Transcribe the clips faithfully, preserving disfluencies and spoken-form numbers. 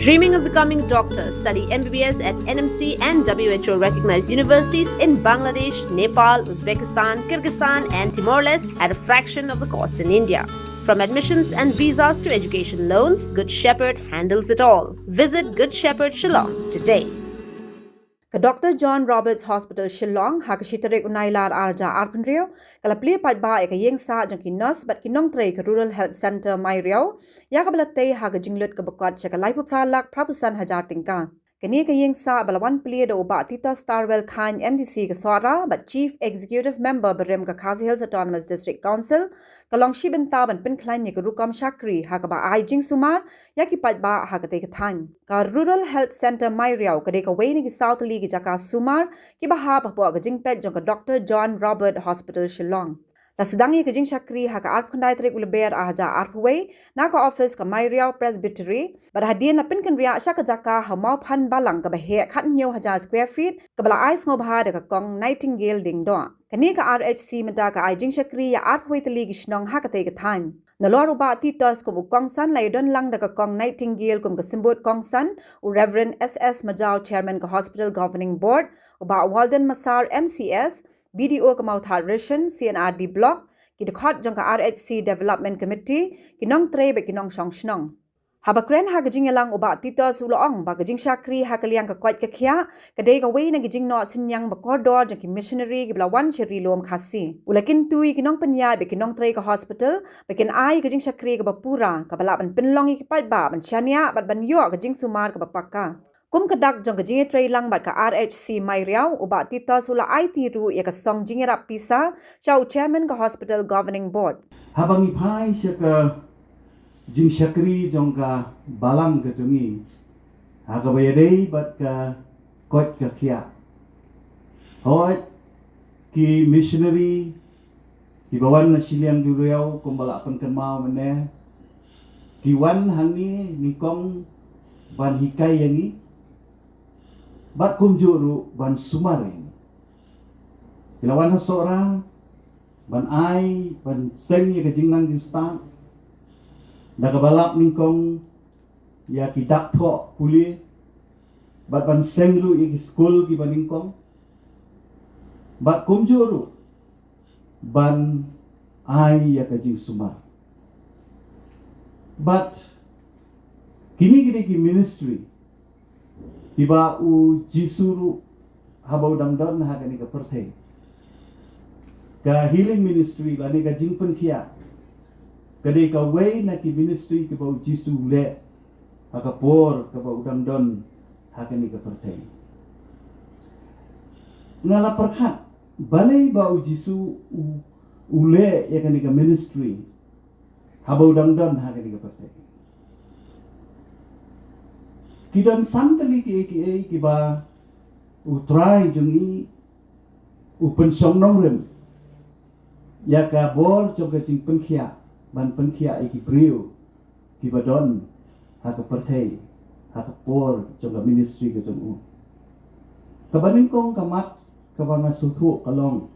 Dreaming of becoming a doctor? Study M B B S at N M C and W H O recognized universities in Bangladesh, Nepal, Uzbekistan, Kyrgyzstan, and Timor Leste at a fraction of the cost in India. From admissions and visas to education loans, Good Shepherd handles it all. Visit Good Shepherd Shillong today. Ka Doctor John Roberts Hospital Shillong, ha ka shi tarik u Nailar arja arphew hynriew, ka la plie paidbah ïa ka ïing sah jong ki nurse bad ki nongtrei ka Rural Health Centre Mairiaw, ïa kaba la tei ha ka jinglut kaba kot sha ka laiphew phra lak phra phew san hajar tyngka. Kane ka ïing sah ba la wan plie da u Bah Titos Tarwell Chyne, M D C ka Sohra bad Chief Executive Member barim ka Khasi Hills Autonomous District Council, ka long shi bynta ban pynkhlaiñ ïa ka rukom shakri ha kaba ai jingsumar ïa ki paidbah ha katei ka thaiñ. Ka Rural Health Centre Mairiaw ka dei kawei na ki saw tylli ki jaka sumar kiba hap hapoh ka jingpeit jong ka Doctor John Roberts Hospital Shillong. La sdang ïa ka jingshakri ha ka arphew khyndai tarik u Lber arhajar arphew wei na ka office ka Mairiaw Presbytery, bad hadien la pynkynriah sha ka jaka ha Mawphanbalang kaba heh khathynñiew hajar square feet, kaba la ai sngewbha da ka Kong Nightingale Diengdoh. Kane ka R H C mynta ka ai jingshakri ïa arphew wei tylli ki shnong ha katei ka thaiñ. Nalor u Bah Titos kum u kongsan, la ïadon lang da ka Kong Nightingale kum ka symbud kongsan, u Reverend S S Majaw, Chairman ka Hospital Governing Board, u Bah Walden Massar, M C S, B D O ka Mawthadraishan, C and R D Block, ki dkhot jong ka R H C Development Committee, ki nongtrei bad ki nongshong shnong. Haba kren ha ka jingïalang, u Bah Titos u la ong ba ka jingshakri ha ka liang ka koit ka khiah ka dei kawei na ki jingnoh synñiang ba kordor jong ki missionary kiba la wan sha Ri Lum Khasi. U la kyntu ïa ki nongpynïaid bad ki nongtrei ka hospital ba kin ai ka jingshakri kaba pura, kaba lah ban pynlong ïa ki paidbah ban shaniah bad ban ïoh ka jingsumar kaba paka. Kum ka dak jong ka jingïatreilang bad ka R H C Mairiaw, u Bah Titos u la aiti ruh ïa ka song jingïarap pisa sha u Chairman ka Hospital Governing Board. Haba ngi phai sha ka jingshakri jong ka balang ka jong ngi ha kaba ïadei bad ka koit ka khiah, hooid, ki missionary kiba wan na shiliang duriaw kumba la pynkynmaw mynne, ki wan ha ngi nyngkong ban hikai ïa ngi bad kumjuh ruh ban sumar ïa ngi. Ki la wan ha Sohra ban ai, ban seng ïa ka jingnang jingstad da kaba lap nyngkong ïa ki dak thoh pule, bad ban seng ruh ïa ki skul kiba nyngkong, bad kumjuh ruh ban ai ïa ka jingsumar. Bad kine ki dei ki ministry kiba u Jisu ruh haba u dang don ha kane ka pyrthei, ka healing ministry lane ka jingpynkhiah ka dei kawei na ki ministry kiba u Jisu u leh ha ka por kaba u dang don ha kane ka pyrthei. Nga la pyrkhat balei ba u Jisu u, u leh ïa kane ka ministry haba u dang don ha kane ka pyrthei. Ki don san tylli kiei kiei kiba u Trai jong ngi u pynshong nongrim ïa ka bor jong ka jingpynkhiah, ban pynkhiah ïa ki briew kiba don ha ka pyrthei ha ka por jong ka ministry ka jong u. Kaba nyngkong ka mat kaba nga sngewthuh ka long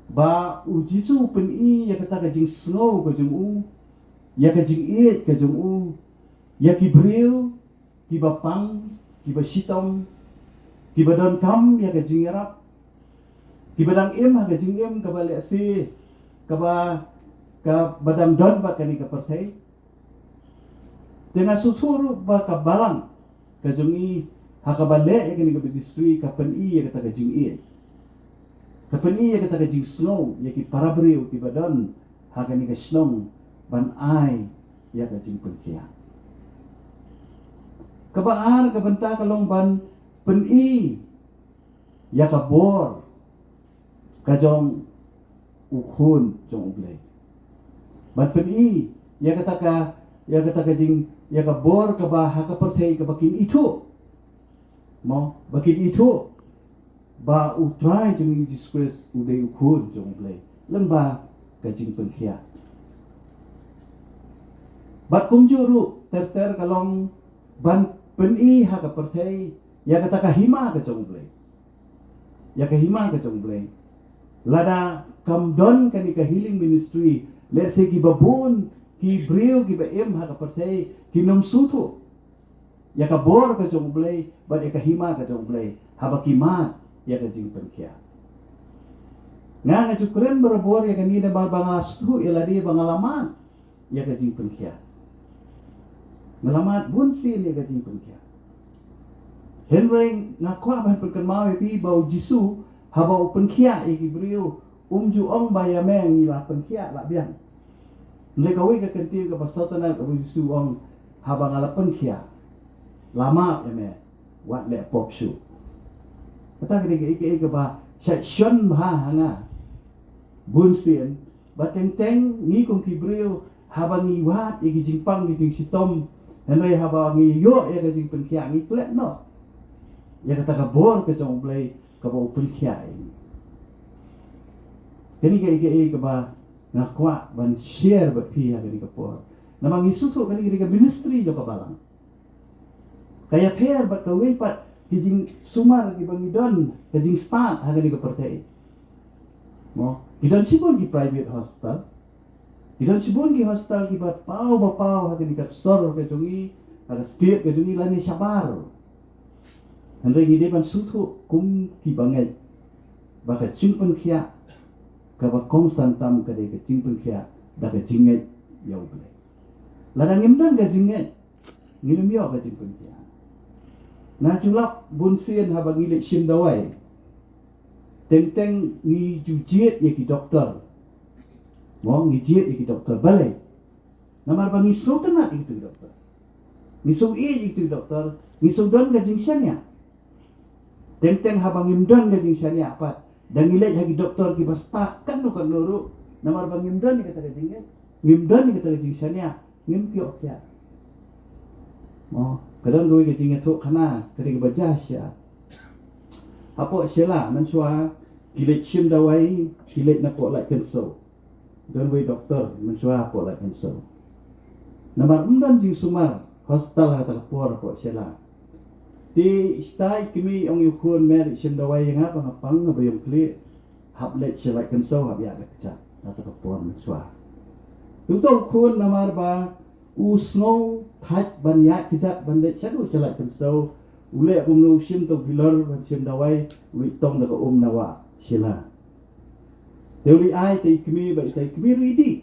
ba u Jisu u pyni ïa kata ka jingsngew ka jong u, ïa ka jingïeit ka jong u ïa ki briew kiba pang, kiba shitom, kiba donkam ïa ka jingïarap, kiba dang im ha ka jingim kaba lehse kaba, kaba dang don bad kane ka pyrthei. Te nga sngewthuh ruh ba ka balang ka jong ngi ha kaba leh ïa kane ka ministry ka pyni ïa kata ka jingïeit, ka pyni ïa kata ka jingsngew ïa ki para briew kiba don ha kane ka shnong ban ai ïa ka jingpynkhiah. Kaba ar ka bynta ka long ban pyni ïa ka bor ka jong u Khun jong U Blei. Ban pyni ïa kata ka, ïa kata ka jing, ïa ka bor kaba ha ka pyrthei kaba kin ithuh. Mo, ba kin ithuh ba u Trai jong ngi Jisu Khrist u dei u Khun jong U Blei lyngba ka jingpynkhiah. Bad kumjuh ruh ter ter ka long ban pyni ha ka pyrthei ïa kata ka hima ka jong U Blei. Ïa ka hima ka jong U Blei. Lada kam don kane ka healing ministry, lehse kiba bun ki briew kiba im ha ka pyrthei kin ym sngewthuh ïa ka bor ka jong U Blei bad ïa ka hima ka jong U Blei haba ki mad ïa ka jingpynkhiah. Nga nga ju kren barabor ïa kane namar ba nga la sngewthuh ïa lade ba nga la mad ïa ka jingpynkhiah. Nga la mad bun sien ïa ka jingpynkhiah. Hynrei nga kwah ban pynkynmaw ïa phi ba U Jisu haba u pynkhiah ïa ki briew um ju ong ba ïa me ngi la pynkhiah la biang. Hynrei kawei ka kyntien kaba sawdong kaba U Jisu u ong, haba nga la pynkhiah, la map ïa me, wat leh pop shuh. Kata ka dei kaei kaei kaba shait shon bha ha nga. Bun sien ba teng teng ngi kum ki briew haba ngi wad ïa ki jingpang ki jingshitom, hynrei haba ngi ïoh ïa ka jingpynkhiah ngi klet noh ïa kata ka bor ka jong U Blei kaba u pynkhiah ïa ngi. Kane kaei kaei kaba nga kwah ban share bad phi ha kane ka por. Namar ngi sngewthuh kane ka dei ka ministry jong ka balang. Ka ïapher bad kawei pat ki jingsumar kiba ngi don, ka jingstad ha kane ka pyrthei. Mo, ki don shibun ki private hospital. Ki don shibun ki hospital kiba paw ba paw ha kane ka sor ka jong ngi, ha ka state ka jong ngi lane shabar. Hynrei ngi dei ban sngewthuh kum ki bangeit ba ka jingpynkhiah kaba kongsan tam ka dei ka jingpynkhiah da ka jingngeit ïa U Blei. Lada ngim don ka jingngeit, ngin ym ïoh ka jingpynkhiah. Nga ju lap bun sien haba ngi leit shim dawai, teng teng ngi ju jied ïa ki doktor. Mo, ngi jied ïa ki doktor balei? Namar ba ngi sngewtynnat ïa kitu ki doktor. Ngi sngew ïeit ïa kitu ki doktor, ngi sngew don ka jingshaniah. Teng teng haba ngim don ka jingshaniah pat, da ngi leit ha ki doktor kiba stad katno katno ruh, namar ba ngim don ïa kata ka jingngeit, ngim don ïa kata ka jingshaniah, ngim ïoh khiah. Mo, ka don kawei ka jingïathuhkhana ka dei kaba jia shisha. Hapoh Shella mynshuwa ki leit shim dawai, ki leit napoh Laitkynsew. Don wei doktor mynshuwa hapoh Laitkynsew. Namar ym don jingsumar hospital ha kata ka por hapoh Shella. Te shatai i kmie i ong ïa u khun, me leit shim dawai ïa nga, ba nga pang, nga ba ïong khlieh, hap leit sha Laitkynsew hap ïaid da kjat ha kata ka por mynshuwa. Te uta u khun namar ba u sngew thait ban ïaid kjat ban leit shaduh sha Laitkynsew, u leh kumno, u shim uta u bilor ban shim dawai, u leit tong da ka um na wah Shella. Te u leit ai ïa ita i kmie, ba ita i kmie ruh i dih.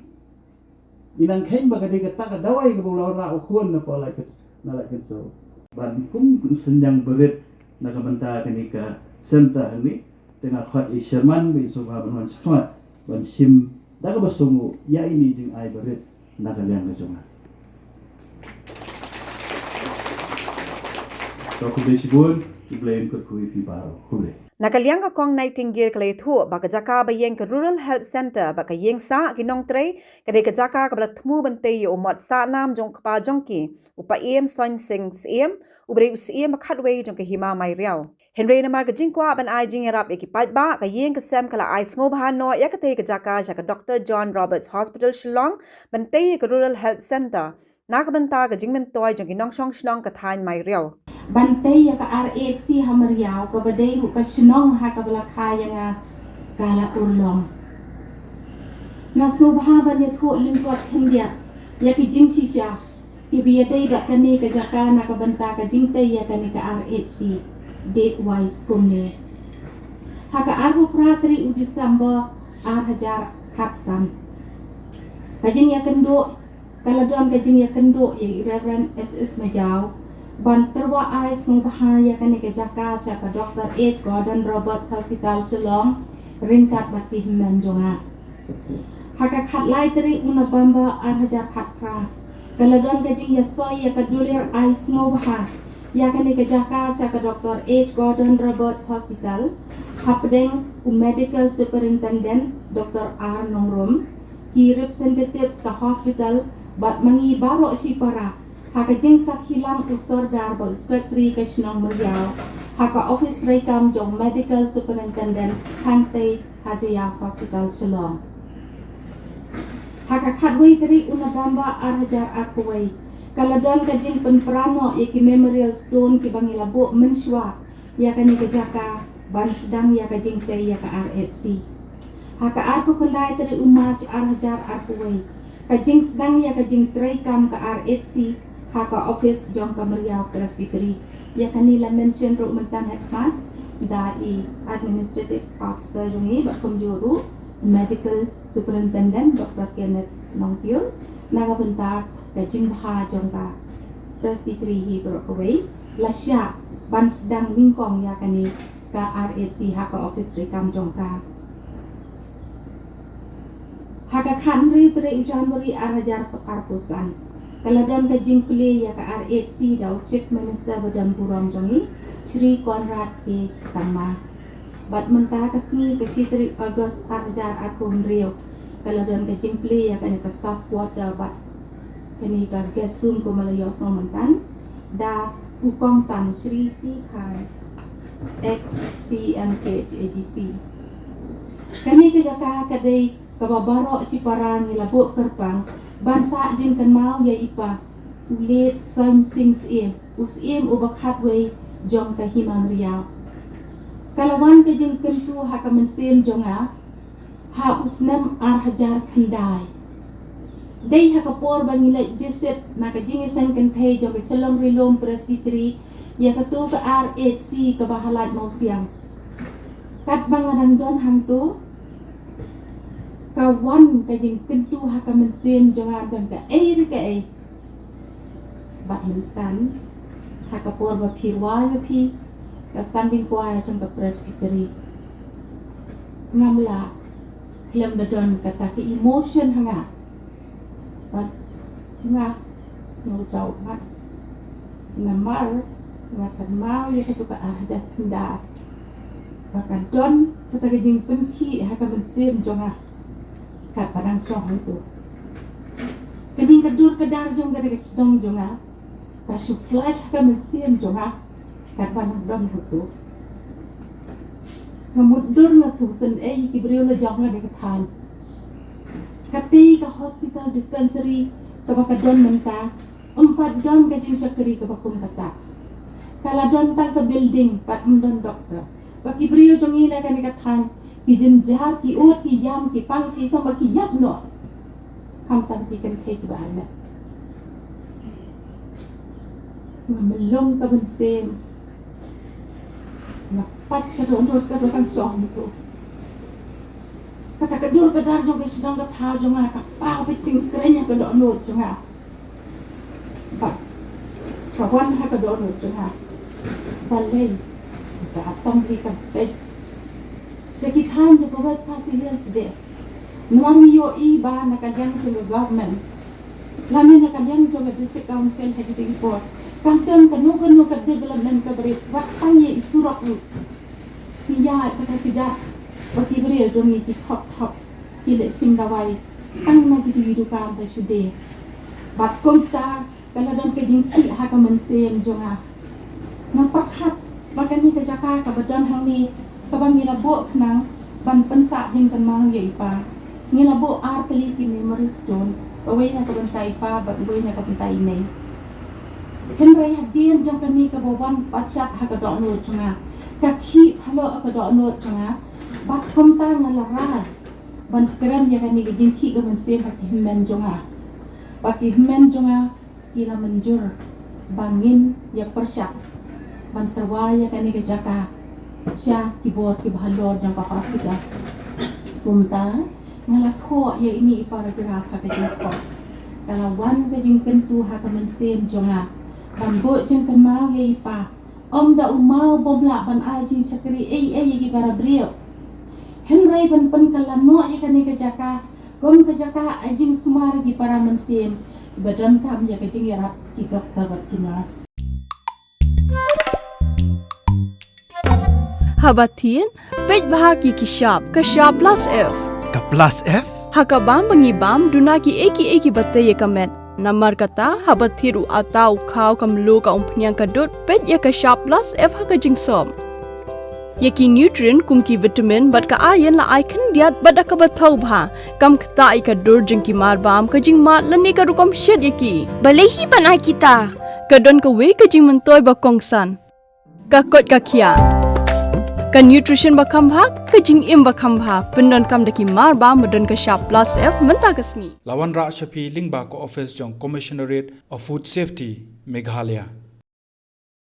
I nang kheiñ ba ka dei kata ka dawai kaba u la wanrah u khun napoh Laitkyn-, na Laitkynsew. Ban kum u synñiang barit na ka bynta kane ka centre hangne, te nga khot ïa i Sherman ba in sngewbha ban wan shakhmat ban shim da kaba sngewnguh ïa ine i jingai barit na ka liang ka jong nga. To khublei shibun, U Blei un kyrkhu ïa phi baroh. Khublei. Na ka liang ka Kong Nightingale ka la ïathuh ba ka jaka ba ïeng ka Rural Health Centre bad ka ïing sah ki nongtrei ka dei ka jaka kaba la thmu ban tei ïa u mot sah nam jong u kpa jong ki, u Paiem Soinsing Syiem, uba dei u Syiem ba khatwei jong ka Hima Mairiaw. Hynrei namar ka jingkwah ban ai jingïarap ïa ki paidbah, ka ïing ka sem ka la ai sngewbha noh ïa katei ka jaka sha ka Doctor John Roberts Hospital Shillong ban tei ïa ka Rural Health Centre na ka bynta ka jingmyntoi jong ki nongshong shnong ka thaiñ Mairiaw. Ban tei ïa ka R H C ha Mairiaw, kaba dei ruh ka shnong ha kaba la kha ïa nga ka la urlong. Nga sngewbha ban ïathuh lyngkot khyndiat ïa ki jingshisha kiba ïadei bad kane ka jaka na ka bynta ka jingtei ïa kane ka R H C, date wise kumne. Ha ka arphew phra tarik u December ar hajar khatsan, ka jingïakynduh, ka la don ka jingïakynduh ïa i Reverend S S Majaw ban tyrwa ai sngewbha ïa kane ka jaka sha ka Doctor H Gordon Roberts Hospital Shillong ryngkat bad ki hynmen jong nga. Ha ka khatlai tarik u November ar hajar khatphra, ka la don ka jingïasoi ïa ka dulir ai sngewbha ïa kane ka jaka sha ka Doctor H Gordon Roberts Hospital hapdeng u Medical Superintendent Doctor R Nongrum, ki representatives ka hospital bad ma ngi baroh shipara, ha ka jingsakhi lang u Sordar bad u Secretary ka shnong Mairiaw, ha ka office treikam jong Medical Superintendent hangtei ha Jaya Hospital Shillong. Ha ka khatwei tarik u November ar hajar arphew wei, ka la don ka jingpynpra noh ïa ki memorial stone kiba ngi la buh mynshuwa ïa kane ka jaka ban sdang ïa ka jingtei ïa ka R H C. Ha ka arphew khyndai tarik u March ar hajar arphew wei, ka jingsdang ïa ka jingtreikam ka R H C ha ka office jong ka Mariaw Presbytery. Ïa kane la mention ruh mynta ha khmat da i administrative officer jong ngi bad kumjuh ruh medical superintendent Doctor Kenneth Nongpyur. Na ka bynta ka jingbha jong ka Presbytery hi baroh kawei, la shah ban sdang nyngkong ïa kane ka R H C ha ka office treikam jong ka. Ha ka khathynriew tarik u January ar hajar arphew san, ka la don ka jingplie ïa ka R H C da u Chief Minister ba don burom jong ngi, Shri Conrad K Sangma. Bad mynta ka sngi ka shi tarik August ar hajar arphew hynriew, ka la don ka jingplie ïa kane ka staff quarter bad kane ka guest room kumba la ïohsngew mynta da u kongsan Shri T Khai, ex C M K H A D C. Kane ka jaka ka dei kaba baroh shipara ngi la buh kyrpang ban sah jingkynmaw ïa i pa u late Soin Sing Syiem, u Syiem uba khatwei jong ka Hima Mariaw. Ka la wan ka jingkyntu ha ka mynsiem jong nga ha u snem ar hajar khyndai. Dei ha ka por ba ngi leit visit na ka jingïaseng kynthei jong ka Shillong Ri Lum Presbytery ïa kato ka R H C kaba ha Laitumkhrah. Katba nga dang don hangto, ka wan ka jingkyntu ha ka mynsiem jong nga, don kaei re kaei. Bad mynta ha ka por ba phi rwai ma phi ka standing choir jong ka Presbytery, ngam lah khlem da don kata ka emotion ha nga. Bad nga sngew jaw bad namar nga kynmaw ïa kato ka ar hajar khyndai ba ka don kata ka jingpynkhih ha ka mynsiem jong nga. Katba dang shong hangto, ka ding ka dur ka dar jong ka da ka shnong jong nga ka shu flash ha ka mynsiem jong nga. Katba dang don hangto, nga mutdur, nga sngewsynei ïa ki briew la jong nga da ka thaiñ. Katei ka hospital dispensary kaba ka don mynta, ym pat don ka jingshakri kaba kum kata. Ka la don tang ka building bad ym don doktor. Ba ki briew jong ngi na kane ka thaiñ ki jynjar, ki ud, ki ïam, ki pang, ki tang ba ki ïap noh. Khamtam ki kynthei kiba hynmen. Nga mlong ka mynsiem. Nga pat ka dohnud ka dohnud shong hangto. Kata ka dur ka dar jong ka shnong ka thaw jong nga ka paw beit tyngkreiñ ha ka dohnud jong nga. Bad ka wan ha ka dohnud jong nga. Balei ka assembly ka beit sha ki thaiñ jong ka West Khasi Hills de? Namar ngi ïohi ba na ka liang jong ka government lane na ka liang jong ka District Council ha kine ki por, kam don kano kano ka development kaba rit, wat tang ïa i surok ruh. Ngi ïaid kata ka jaka ba ki briew jong ngi ki thop thop, ki leit shim dawai tang na kito ki dukan ba shu die. Bad kumta ka la don ka jingkhih ha ka mynsiem jong nga. Nga pyrkhat ba kane ka jaka kaba don hangne kaba ngi la buh khnang ban pynsah jingkynmaw ïa i pa, ngi la buh ar tylli ki memory stone, uwei na ka bynta i pa bad uwei na ka bynta i mei. Hynrei hadien jong kane kaba wan pyrshah ha ka dohnud jong nga, ka khih halor ka dohnud jong nga, bad kumta nga la rai ban kren ïa kane ka jingkhih ka mynsiem ha ki hynmen jong nga. Ba ki hynmen jong nga ki la mynjur ba ngin ïa pyrshah ban tyrwa ïa kane ka jaka sha ki bor kiba halor jong ka hospital. Kumta nga la thoh ïa ine i paragraph ha ka jingthoh. Ka la wan ka jingkyntu ha ka mynsiem jong nga ban buh jingkynmaw ïa i pa, ym da u maw bym lah ban ai jingshakri ei ei ïa ki para briew, hynrei ban pynkylla noh ïa kane ka jaka kum ka jaka ai jingsumar ïa ki para mynsiem kiba donkam ïa ka jingïarap, ki doktor bad ki nurse. Haba thied, peit bha ki ki shap, ka shap plus F. Ka plus F? Ha ka bam ba ngi bam, duna kiei kiei kiba tei ïa ka met. Namar kata, haba thied u atta, u khaw, ka mluh, ka umphniang, ka dud, peit ïa ka shap plus F ha ka jingsop. Ïa ki nutrient kum ki vitamin bad ka iron la ai khyndiat bad da kaba thaw bha. Kam ktah ïa ka dur jong ki marbam, ka jingmad lane ka rukom shet ïa ki. Balei hi ban ai kita? Ka don kawei ka jingmyntoi ba kongsan. Ka koit ka khiah. Ka nutrition ba kham bha, ka jingim ba kham bha, pyndonkam da ki mar ba, ba don ka shap plus F mynta ka sngi. La wanrah sha phi lyngba ka office jong Commissionerate of Food Safety, Meghalaya.